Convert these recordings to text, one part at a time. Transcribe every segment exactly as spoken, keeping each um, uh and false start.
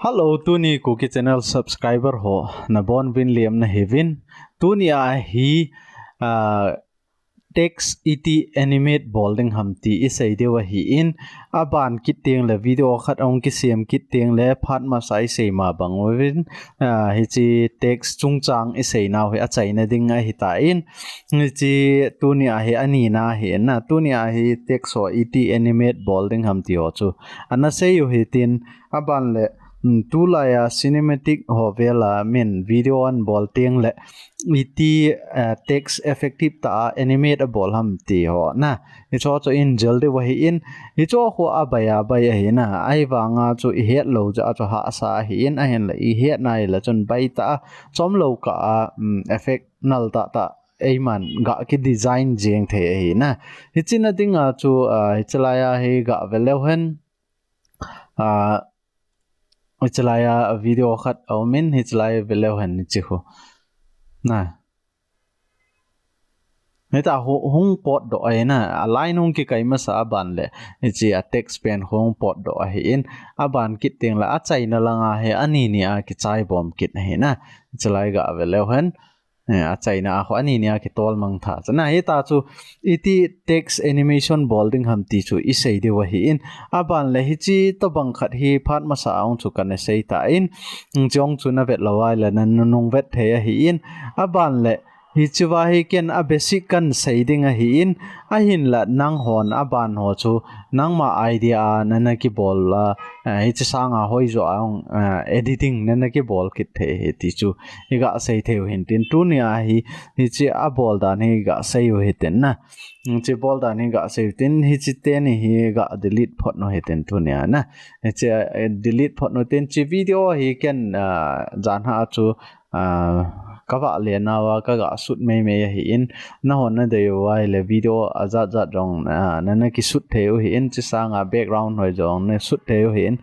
Hello, tuni Kuki channel subscriber ho nabonuvin liamna hiuvin. Tuni a hi, ah, text iti animate bol ding ham ti isei diu ahin, aban kit teng le video khat ahung kisem kit teng le phat masa isei ma bang uvin, ah, hiche text chungchang isei nau hi achaina ding ahitan, hiche tuni a hi anina ahin, tuni a hi text ho iti animate bol ding ham ti ho chu ana sei u hitin, aban le, um, tulai a cinematic ho vel a min video ana bol teng le iti, eh, text effective tah a animate abol ham ti ho na. Hicho chu in jel diu ahin, hicho khu abai abai ahi na. Ahivanga chu ihet lou jeh a chu hahsa ahin, ahin le ihet nai le chun bai tah a chom lou kah a, um, effect nal tah tah eiman ga ki design jeng thei ahi na. Hiche na ding a chu, ah, hiche lai a hi ga ve leu hen. Ah, hiche lai a video khat aum in, hiche lai ve leu hen hiche khu. Na. Hita hu-, hung potdoh ahi na, a line hung kikai masa aban le, hiche a text pen khu hung potdoh ahin, aban kit teng le achaina lang a hi ani ni a kichai bom kit ahi na. Hiche lai ga ve leu hen. Eh, achaina a khu ani ni a kitol mang tha. Chana hita chu iti text animation bol ding ham ti chu isei diu ahin. Aban le hiche tobang khat hi phat masa a hung chu kana sei tan. Chong chu na vet lou ahile na nunung vet thei ahin. Aban le hiche va hi ken a basic kana sei ding ahin. Ahin la nanghon aban ho chu nangma idea a nana kibol a, eh, hiche sanga hoijo a hung, eh, editing nana kibol kit thei ahi ti chu iga sei thei u hintin, tuni a hi, hiche abol dan hi ga sei u hitin na. Hiche bol dan hi ga sei u tin, hiche teni hi ga delete phot u hitin tuni a na. Hiche, eh, delete phot u tin, hiche video hi ken, ah, jan ha chu ah, ka vah le nau a ka ga shoot mei mei ahin, nahon na dei u ahile video ajat jat jong, ah, nana ki shoot thei u hin, hiche sanga background hoi jong na shoot thei u hin,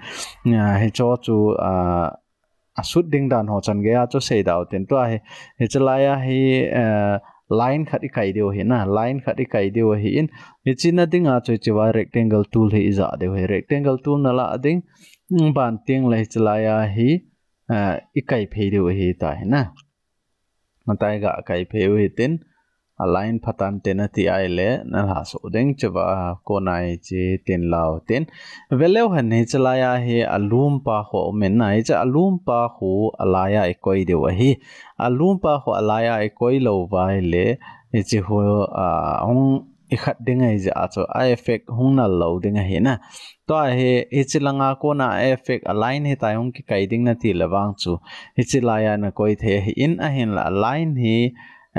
ah, hicho chu, ah, a shoot ding dan ho chan gei a chu sei dau tin tua hi, hiche lai a hi, eh, line khat ikai diu ahi na, line khat ikai diu ahin, hiche na ding a chu hiche va rectangle tool hi ija diu ahi, rectangle tool na la ding, mm, ban teng le hiche lai a hi, ah, ikai phei diu ahi ta hi na. Atai ga kai phei u hitin, a line phatan te nati ahile, na lha so ding hiche va, ah, kona hiche tin lau tin. Ve leu hen hiche lai a hi a lum pa khu um in na, hiche a lum pa khu a lai a ikoi diu ahi. A lum pa khu a lai a ikoi lou va ahile, hiche khu, ah, hung ikhat ding ahi jeh a chu a effect hung nal lou ding ahi na. Tua hi, hiche langa kona a effect a line hitia hung kikai ding nati le vang chu. Hiche lai a na koi thei ahin ahin la a line hi,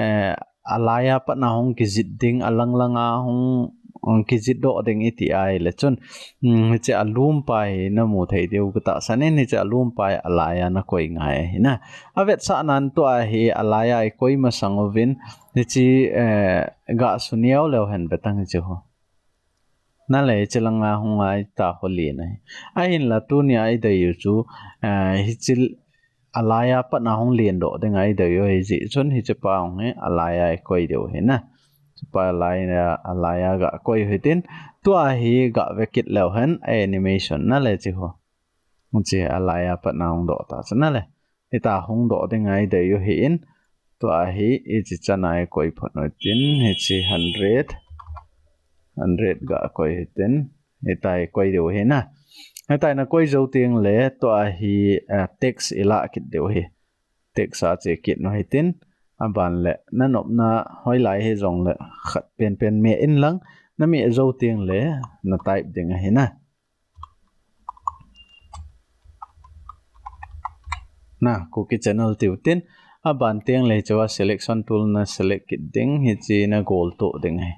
eh, a lai a pat na hung kijit ding a lang langa hung, hung kijit doh ding iti ahile chun. Um, hiche a lum pa hi na mu thei diu ka tahsan in hiche a lum pa hi a lai a na koi ngai ahi na. A vetsah nan tua hi a lai a ikoi masang uvin, hiche, eh, ga suniau leu hen betang hiche ho. Na le hiche langa hung a ita ho len ahi. Ahin la tuni a idei u chu, eh, hiche a lai a pat na hung len doh ding a idei u ahi jeh chun hiche pa hung hi a lai a ikoi diu ahi na. Hiche pa lai a, a lai a ga koi u hitin. Tua hi ga ve kit leu hen a animation na le hiche ho. Hiche a lai a pat na hung doh ta chu na le. Hita hung doh ding a idei u hin. Tua hi hiche chan a ikoi phot u hitin, hiche hundred, hundred ga koi hitin. Hita ikoi diu hi na. Hita na koi jou teng le, tua hi, eh, text ila kit diu hi. Text a che kit u hitin. Aban le, na nopna hoilai hi jong le, khat pen pen me in lang, na me jou teng le, na type ding ahi na. Na, Kuki channel tiu tin, aban teng le hiche va selection tool na select kit ding, hiche na gol to ding ahi.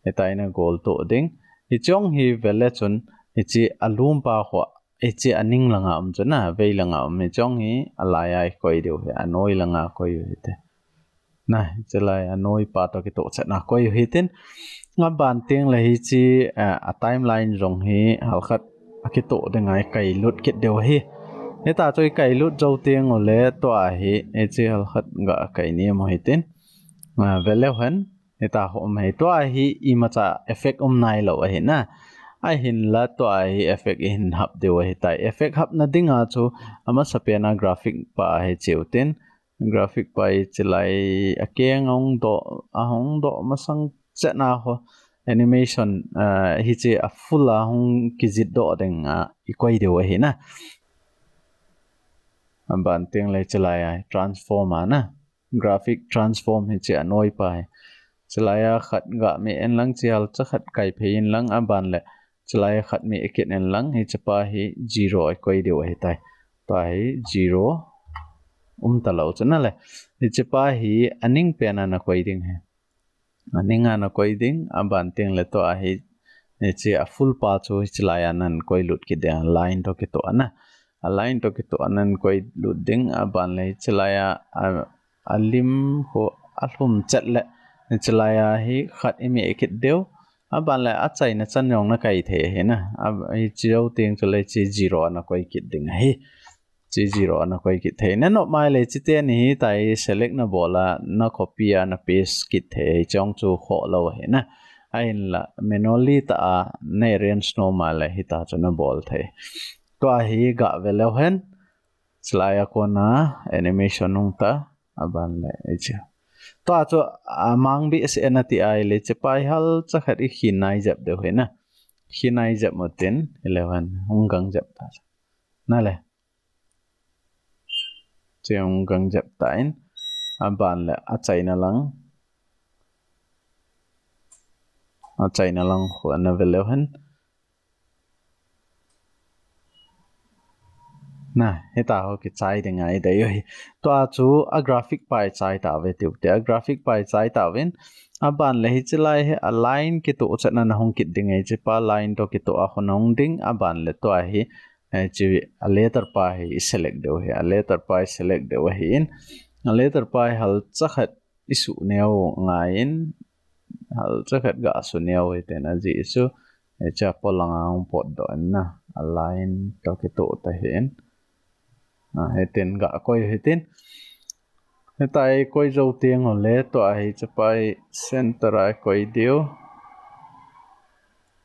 Hitia na gol to ding. Hiche hung hi ve le chun, hiche a lum pa khu, hiche a ning langa um chu na, vei langa um hiche hung hi, a lai a ikoi diu hi, a noi langa koi u hite. Na, hiche lai a noi pa toh kitoh chet na koi u hitin. Aban teng le hiche, eh, a timeline jong hi halkhat akitoh ding a ikai lut kit diu ahi. Hita chu ikai lut jou teng u le tua hi, hiche halkhat ga kai nem u hitin. Ah, ve leu hen, hita ho um hi. Tua hi imacha effect um nai lou ahi na. Ahinla tua hi effect ihin hap diu ahitai. Effect hapna dinga chu amasapen a graphic pa hi cheu tin. Graphic pa hi chilai akeng ahung doh, ahung doh masang chetna ho animation, ah, hiche a full a hung kijit doh ding a ikoi diu ahi na. Aban teng le chilai a transform a na. Graphic transform hiche anoi pa hi. Chilai a khat ga me en lang, chi halcha khat kai phei in lang, aban le chilai a khat me kit en lang, hiche pa hi zero a koi diu ahitai. Tua hi zero um talou chu na le. Hiche pa hi aning pen a nakoi ding ahi. Aning a nakoi ding, aban teng le tua hi, hiche a full pa chu hiche lai a nakoi lut kit ding, a line toh kitoh a na. A line toh kitoh a nakoi lut ding, aban le hiche lai a, a, alim ho alhum chet le, hiche lai a hi khat ime kit diu, aban le achaina chan jong nakai thei ahi na. A, hiche jou teng chule hiche zero a nakoi kit ding ahi. Hiche zero a nakoi kit thei. Nanop mai le hiche teni hitia select nabol a, na copy a, na paste kit thei. Hiche jong chu khoh lou ahi na. Ahinla manually tah a na arrange nom a le hitia chu nabol thei. Tua hi ga ve leu hen. Chilai a kona animation hung ta, aban le hiche. Tua chu amang behseh a nati a le hiche pa hi halcha khat ikhin nai jep diu ahi na. Khin nai jep mo tin, eleven hung gang jep ta. Na le. Hiche hung gang jep tan, aban le achaina lang. Achaina lang ho na ve leu hen. Na, hitia ho kichai ding ahi dei ahi. Tua chu a graphic pa ichai tauve tiu te, a graphic pa ichai tauvin. Aban le hiche lai hi a line kitoh chet na nahung kit ding ahi, hiche pa line toh kitoh a hung ding, aban le tua hi, eh, hiche a letter pa hi iselect diu ahi, a letter pa iselect diu ahin. A letter pa hi halcha khat isuh neo ngai in, halcha khat ga suh neo hitin ajeh chu, hiche a polang a hung potdoh in na, a line toh kitoh ta hin. A, hitin ga koi hitin. Hitia ikoi jou teng ule, tua hiche pa hi center a ikoi diu.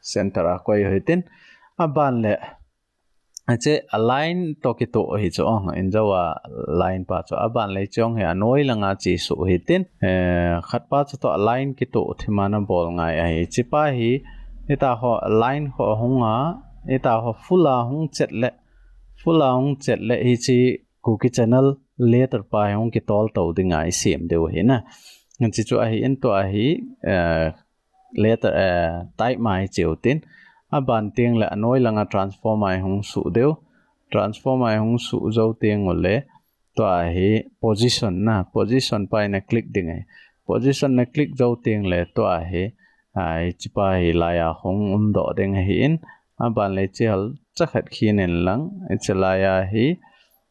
Center a koi hitin. Aban le, hiche a line toh kitoh hi chu, ong, in jou a line pa chu. Aban le hiche jong hi anoi langa chesuh hitin. Eh, khat pa chu tua line kitoh thima nabol ngai ahi. Hiche pa hi, hitia ho line ho hung a, hitia ho full a hung chet le, full a hung chet le hiche Kuki Channel letter pa hi hung kitol tou ding a isem diu ahi na. Hiche chu ahin tua hi, eh, letter, eh, type ma icheu tin. Aban teng le anoi langa transform a ihung suh diu. Transform a ihung suh jou teng ule, tua hi position na, position pa hi na click ding ahi. Position na click jou teng le tua hi, a, hiche pa hi lai a hung umdoh ding ahin. Aban le hiche halcha khat khin in lang, hiche lai a hi,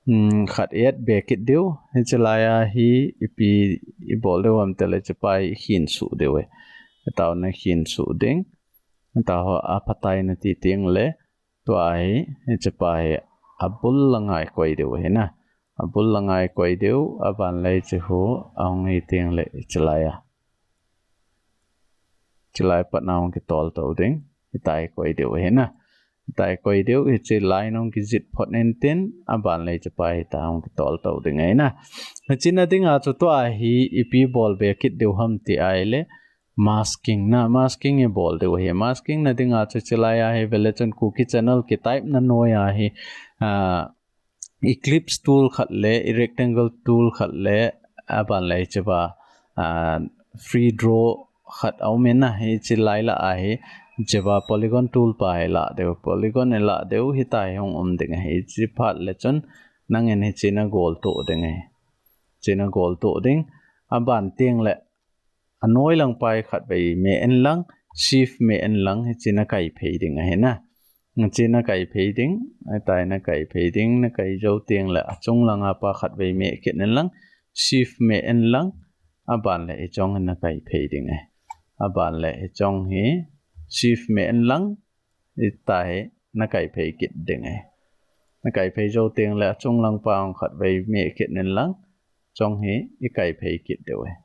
Hmm, khat i-add be kit diu. Hiche lai a hi ipi ibol diu ham tile hiche pa hi ikhin suh diu e. Hitia na khin suh ding. Hitia ho aphatai nati teng le. Tua hi, hiche pa hi abul langa ikoi diu ahi na. Abul langa ikoi diu, aban le hiche ho, ahung hi teng le hiche lai a. Hiche lai pat na hung kitol tou ding. Hitia ikoi diu ahi na. Hitia ikoi diu, hiche line hung kijit phot in tin, aban le hiche pa hitia hung kitol tou ding ahi na. Hiche na dinga chu tua hi ipi bol be kit diu ham ti ahile, masking na, masking ibol diu ahi. Masking na dinga chu hiche lai a hi vele chun Kuki Channel kitype na noi a hi, ah, ellipse tool khat le, rectangle tool khat le, aban le hiche pa, ah, free draw khat aum in na, hiche lai lah a hi, hiche pa polygon tool pa hi lah diu, polygon hi lah diu, hitia hi hung um ding ahi, hiche phat le chun, nangin hiche na gol tou ding ahi, hiche na gol tou ding, aban teng le, anoi lang pa hi khatvei me in lang, shift me in lang, hiche na kai phei ding ahi na. Hiche na kai phei ding, hitia na kai phei ding, na kai jou teng le achung langa pa khatvei me kit in lang, shift me in lang, aban le hiche jong na kai phei ding ahi. Aban le hiche jong hi shift me in lang, hitia hi na kai phei kit ding ahi. Na kai phei jou teng le achung lang pa hung khatvei me kit in lang, hiche jong hi i kai phei kit diu ahi.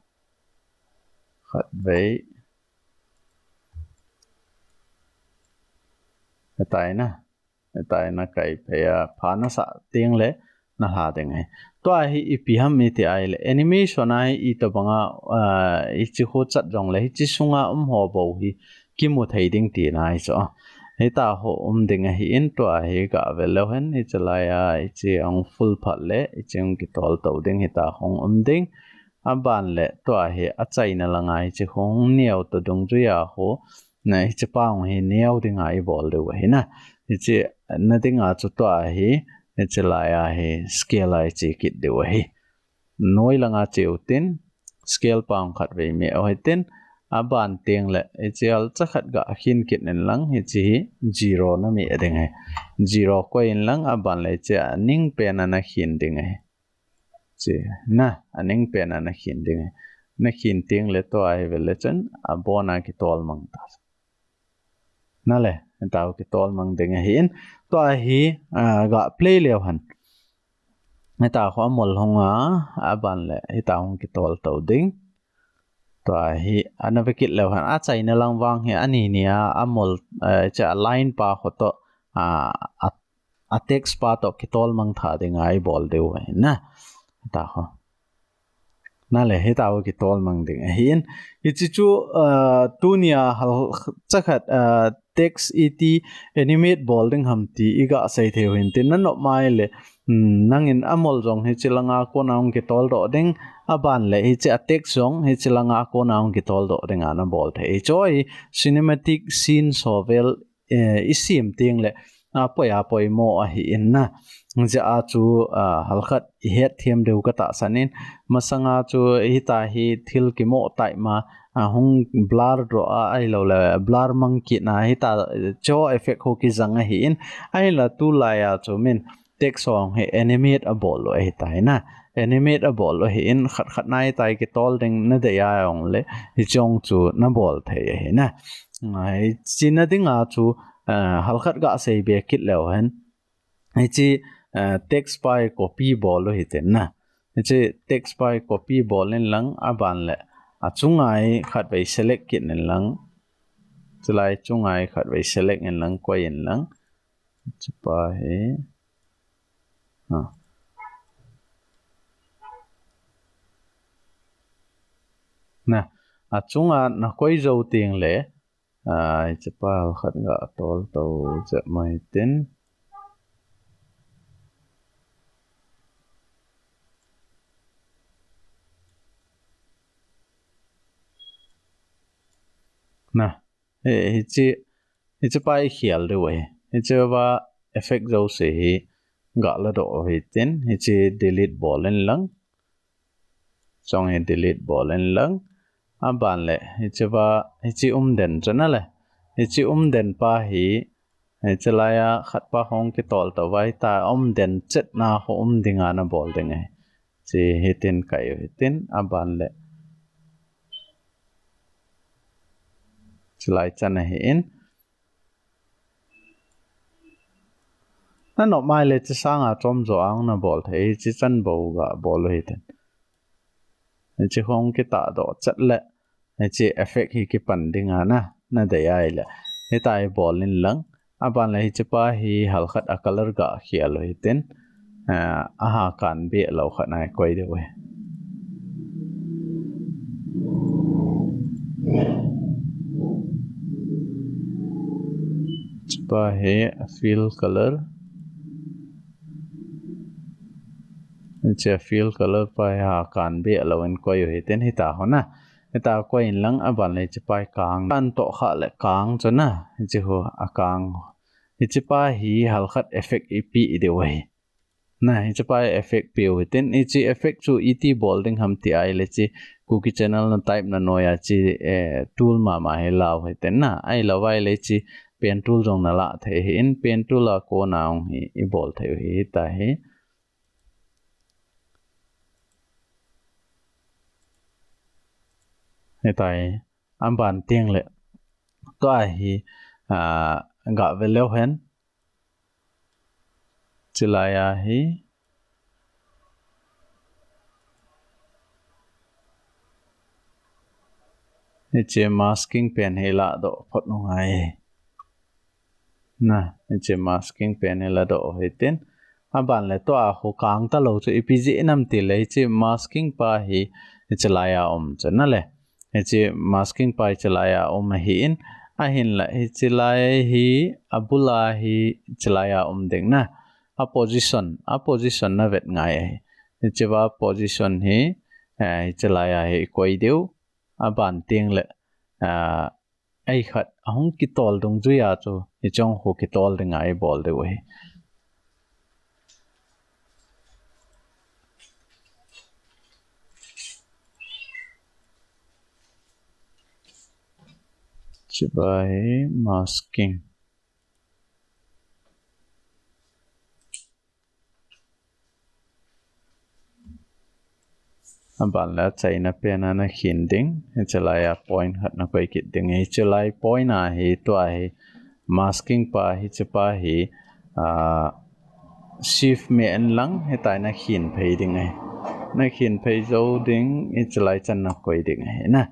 Khatvei. Hitia na, hitia na kai phei a, pha nasah teng le, na hla ding ahi. Tua hi ipi ham iti ahile, animation a hi itobang a, ah, hichi khu chat jong le, hichi sunga um ho bou hi, kimu thei ding tina ahi chu. Hitia ho um ding ahin, tua hi gah ve leu hen, hichi lai a, hichi ahung full phat le, hichi hung kitol to ding, hitia hung um ding. Aban le, tua hi achaina langa hichi khu hung neo to dungjui a khu, na hichi pa hung hi neo dinga ibol diu ahi na. Hichi na dinga chu tua hi, hichi lai a hi scale a hichi kit diu ahi. Noi langa cheu tin, scale pa hung khat vei me o hitin, aban teng le, hichi alcha khat gah khin kit in lang, hichi hi zero na me ding ahi. Zero koi in lang, aban le hichi aning pen a na khin ding ahi. Chi, na, aning pen a na khin ding ahi. Na khin teng le tua hi ve le chun, abon a kitol mang ta. Na le, hitia khu kitol mang ding ahin. Tua hi, ah, gah play leu hen. Hitia khu amol hung a, aban le, hitia hung kitol to ding. Tua hi, ana ve kit leu hen. Achaina lang vang hi, ani ni a, amol, eh, cha line pa khu to, ah, a a text pa to kitol mang tha dinga ibol diu ahi na. Hitia khu. Na le, hitia khu kitol mang ding ahin. Hichi chu, ah, tunia hal chakhat, ah, text iti animate bol ding ham ti iga sei thei u hintin na nop mai le. Hmm, nangin amol jong hichi langa kona hung kitol doh ding. Aban le hichi a text jong hichi langa kona hung kitol doh dinga na bol thei. Hichi hi cinematic scene shovel eh, i sim teng le, a poi a poimo ahi in na. Jeh a chu, ah, halkhat i het them diu ka tahsan in, masanga chu hitia hi thil kimo tai ma, a hung blur doh a, ahilou le blur mang kit na, hitia cho effect ho kijang ahi in, ahinla tulai a chu min text ho hi animate abol u ahi tai na. Animate abol u ahi in khat khat nai tai kitol ding na dei a jong le, hichi jong chu na bol thei ahi na. Hichi na dinga chu, eh, halkhat ga sei be kit leu hen. Hichi, eh, text pa hi copy bol u hitin na. Hichi text pa hi copy bol in lang aban le. Achunga hi khat vei select kit in lang. Chulai chunga hi khat vei select in lang, koi in lang. Hichi pa hi. Ha. Na, achunga na koi jou teng le, ah, hichi pa halkhat ga tol to jep mai tin. Na, eh, hichi, hichi pa i khel diu ahi. Hichi pa effect jouse hi ga la doh u hitin, hichi delete bol in lang. Chong hi delete bol in lang. Aban le, hichi pa, hichi um den chu na le. Hichi um den pa hi, hichi lai a khat pa hung kitol to vai ta um den chet na ho um dinga na bol ding ahi. Hichi hitin kai u hitin, aban le. Hichi lai chan ahi in. Na nop mai le hichi sanga chom jo ang na bol thei, hichi chan bou ga bol u hitin. Hichi hung kitah doh chet le, hichi effect hi kipan dinga na, na dei ai le. Hitia hi bol in lang, aban le hichi pa hi halkhat a color ga khel u hitin. Ah, aha kan be lou khat na koi diu ahi. Hichi pa hi a fill color. Hichi a fill color pa hi ha kan be lou in koi u hitin hitia ho na. Hitia koi in lang aban le hichi pa hi kang. Kan to kha le kang chu na. Hichi ho a kang. Hichi pa hi halkhat effect i pe diu ahi. Na, hichi pa effect pe u hitin, hichi effect chu iti bol ding ham ti ai le hichi Kuki Channel na type na noi a hichi, eh, tool mama hi la u hitin na, ahilou vai le hichi pen tool jong na la thei ahi in, pen tool a kona hung hi i bol thei u hi, hitia hi. Hitia hi, aban teng le. Tua hi, ah, ga ve leu hen. Hichi lai a hi. Hichi masking pen hi la doh phot u ngai. Na, hiche masking pen hi ladoh u hitin. Aban le tua khu kang talou chu ipi jeh ham tile hiche masking pa hi hiche laiya um chu nale. Hiche masking pa hiche laiya um ahin. Ahinla hiche lai hi abula hi hiche laiya um ding na. A position, a position na vet ngai ahi. Hiche va position hi, eh, hiche laiya hi koi diu. Aban teng le, ah, ei khat ahung kitol dungjuiya chu, hiche khu kitol dinga ibol diu ahi. Hiche va hi masking. Aban le achaina pen a nakhin ding, hiche laiya point khat nakoi kit ding. Hiche lai point a hi tua hi masking pa hiche pa hi, ah, shift me en lang hitia nakhin phei ding ahi. Nakhin phei jou ding, hiche lai chan nakoi ding ahi na.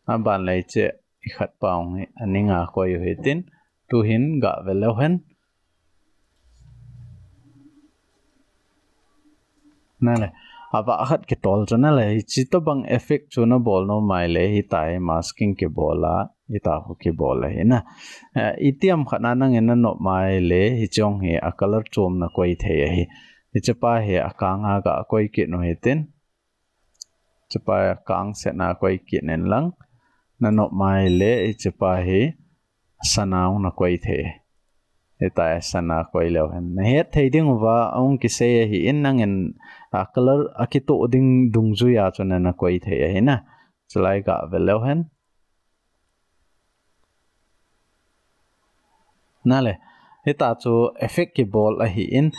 Aban le hiche ikhat pa hung hi aninga koi u hitin, tuhin gah ve leu hen. Nale, ava khat kitol chu nale, hiche tobang effect chu nabol nom maile, hitia hi masking kibol a, hitia khu kibol ahi na. Eh, itiham khat na nangin nanop maile, hiche hi a color chom nakoi thei ahi. Hiche pa hi akang a gah koi kit u hitin. Hiche pa hi akang set na koi kit in lang. Nanop maile, hiche pa hi sana hung nakoi thei. Hitia hi sana koi leu hen. Nahet thei diuva hung kisei ahin nangin a color akitoh ding dungjuiya chu nana koi thei ahi na. Hiche lai gah ve leu hen. Nale, hitia chu effect kibol ahin,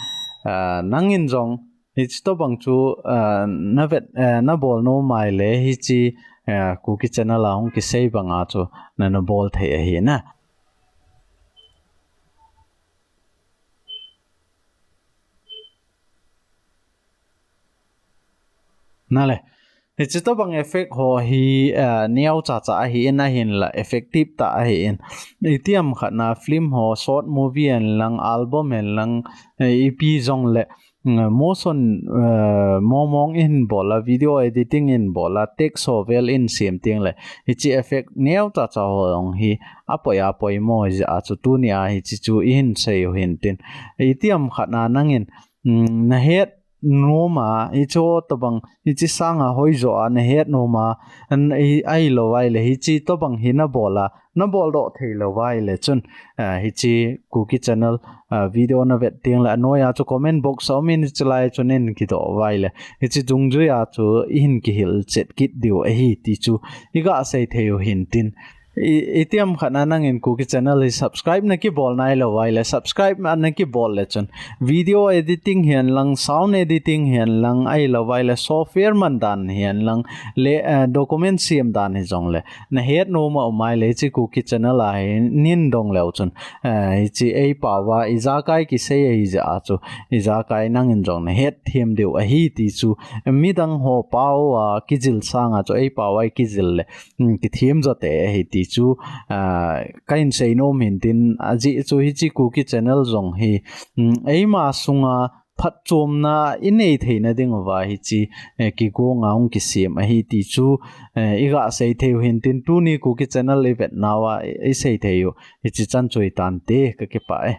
ah, nangin jong hiche tobang chu, ah, navet, eh, nabol nom maile hiche, eh, Kuki channel a hung kisei banga chu nana bol thei ahi na. Nale, hiche tobang effect ho hi, eh, neocha cha ahin ahinla effective tah ahin. Itiham khat na film ho, short movie hen lang, album hen lang, eh, ipi jong le, mm, motion, eh, mong mong ihin bol a, video editing ihin bol a, text ho vel ihin sem teng le, hiche effect neocha cha ho jong hi apoi a poimo jeh a chu tunia hiche chu ihin sei u hintin. Itiham khat na nangin, mm, nahet nom a, hiche tobang, hiche sanga hoijo a nahet nom a, an, i, ahilou vaile, hiche tobang hi nabol a, nabol doh thei lou vaile chun, ah, hiche Kuki channel, ah, video navet teng le, anoiya chu comment box a um in hiche lai chun in kidoh vaile, hiche dungjuiya chu ihin kihil chet kit diu ahi ti chu iga sei thei u hintin. I, itiham khat na nangin Kuki channel hi subscribe nakibol nailou vaile, subscribe nakibol le chun video editing hen lang, sound editing hen lang, ahilou vaile software man dan hen lang, le, eh, document sem dan hijong le, nahet nom a um maile hiche Kuki channel a hi nin dong leu chun, eh, hiche eipao a ijakai kisei ahi jeh a chu, ijakai nangin jong nahet them diu ahi ti chu, midang ho pao a kijil sanga chu eipao a ikijil le, mm, kithem jo tei ahi ti chu, ah, kahin sei nom hintin, ajeh chu hiche Kuki channel jong hi, mm, eima sunga phatchomna inei theina diuva hiche, eh, kigonga hung kisem ahi ti chu, eh, iga sei thei u hintin tuni Kuki channel ivet nauva i, isei thei u hiche chan chu hitante, kakipah e.